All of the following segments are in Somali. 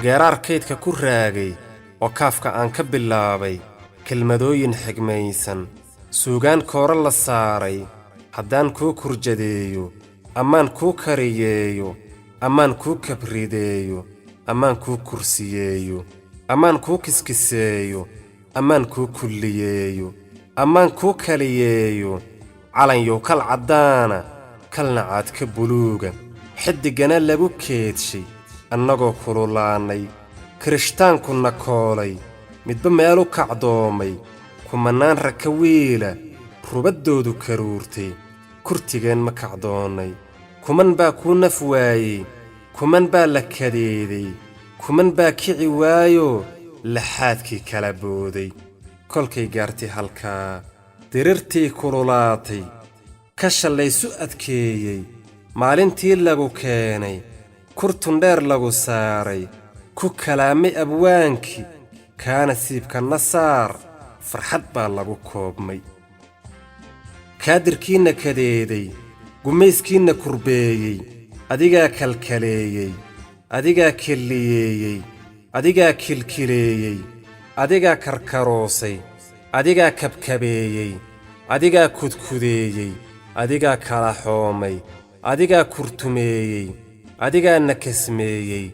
Geeraar kaydka ku raagay oo kaafka aan ka bilaabay, kelmadooyin xigmaysan, suugaan koore la saaray, haddaan kuu kurjadeeyo, ammaan kuu kariyeeyo, ammaan kuu kabrideeyo, ammaan kuu kursiyeeyo, ammaan kuu kiskiseeyo, ammaan kuu kulliyeeyo, ammaan kuu kaliyeeyo, calanyow kal caddaana, kalna caadka buluuga, xiddiggana lagu keedshay, annagoo kululaannay, kirishtaankunna koolay, midba meel u kacdoomay, kumannaan raka wiila rubaddoodu karuurtay, kurtigeen ma kacdoonnay. Kuman baa kuu naf waayey, kuman baa la kadeeday, kuman baa kici waayoo laxaadkii kala booday. Kolkay gaartay halkaa, dirirtii kululaatay, kasha laysu adkeeyey, maalintii lagu keenay, kurtun dheer lagu saaray, ku kalaamay abwaankii, kaana siibkanna saar, farxad baa lagu koobmay. Kaadirkiinna kadeeday, gumayskiinna kurbeeyey, adigaa kalkaleeyey, adigaa kelliyeeyey, adigaa kilkileeyey, adigaa karkaroosay, adigaa kabkabeeyey, adigaa kudkudeeyey, adigaa kala xoomay, adigaa kurtumeeyey, adigaa na kasmeeyey,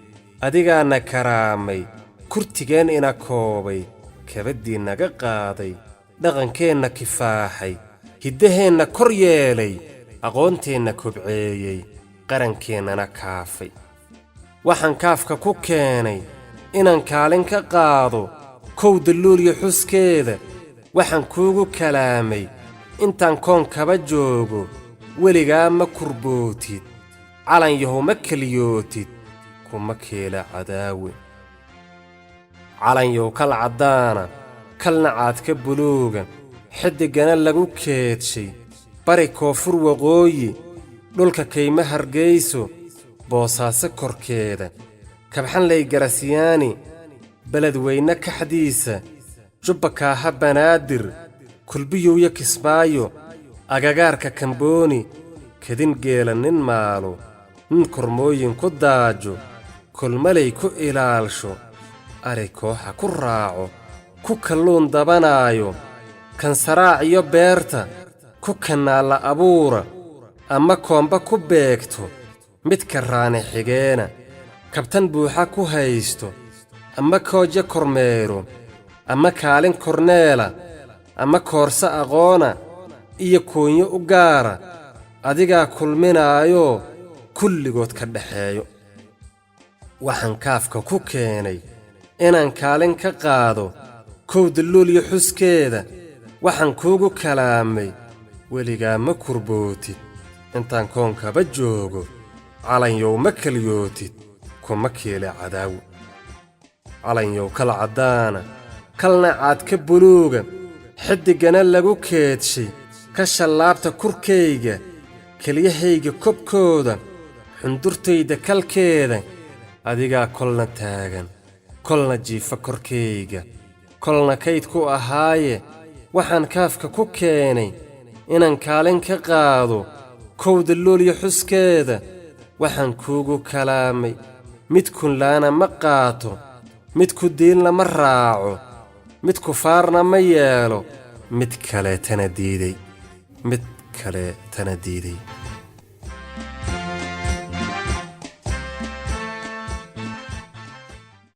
adigaa na karaamay, kurtigeen ina koobay, kabaddii naga qaaday, dhaqankeenna kifaaxay, hiddaheenna kor yeelay, aqoonteenna kobceeyey, qarankeennana kaafay. Waxaan kaafka ku keenay inaan kaalin ka qaado kowda Luulyo xuskeeda. Waxaan kuugu kalaamay intaan koonkaba joogo, weligaa ma kurbootid, calan yahow ma keliyootid, kuma keela cadaawe. Calanyow kal caddaana, kalna caadka buluuga, xiddiggana lagu keedshay, bari, koonfur, waqooyi, dhulka kayma Hargeyso, Boosaaso korkeeda, Kabxanley, Garasyaani, Beledweyne kaxdiisa, Jubba, Kaaha, Banaadir, Kulbiyowyo, Kismaayo, agagaarka Kambooni, kadin geela nin maalo, nin kormooyin ku daajo, kolmaley ku ilaalsho, ari kooxa ku raaco, ku kalluun dabanaayo, kansaraac iyo beerta ku kanaalla abuura, ama koomba ku beegto, midka raane xigeena kabtan buuxa ku haysto, ama koojo kormeero, ama kaalin korneela, ama koorse aqoona iyo koonyo u gaara, adigaa kulminaayoo kulligood ka dhaxeeyo. Waxaan kaafka ku keenay inaan kaalin ka qaado kowda Luulyo xuskeeda. Waxaan kuugu kalaamay weligaa ma kurbootid, intaan koonkaba joogo, calanyow ma keliyootid, kuma keela cadaawo. Calanyow kal caddaana, kalna caadka buluuga, xiddiggana lagu keedshay, ka shallaabta kurkayga, kelyahayga kobkooda, xundurtayda kalkeeda, adigaa kolna taagan, kolna jiifa korkayga, kolna kayd ku ahaaye. Waxaan kaafka ku keenay inaan kaalin ka qaado kowda Luulyo xuskeeda. Waxaan kuugu kalaamay mid kunlaana ma qaato, mid ku diinla ma raaco, mid kufaarna ma yeelo, mid kaleetana diiday, mid kaleetana diiday.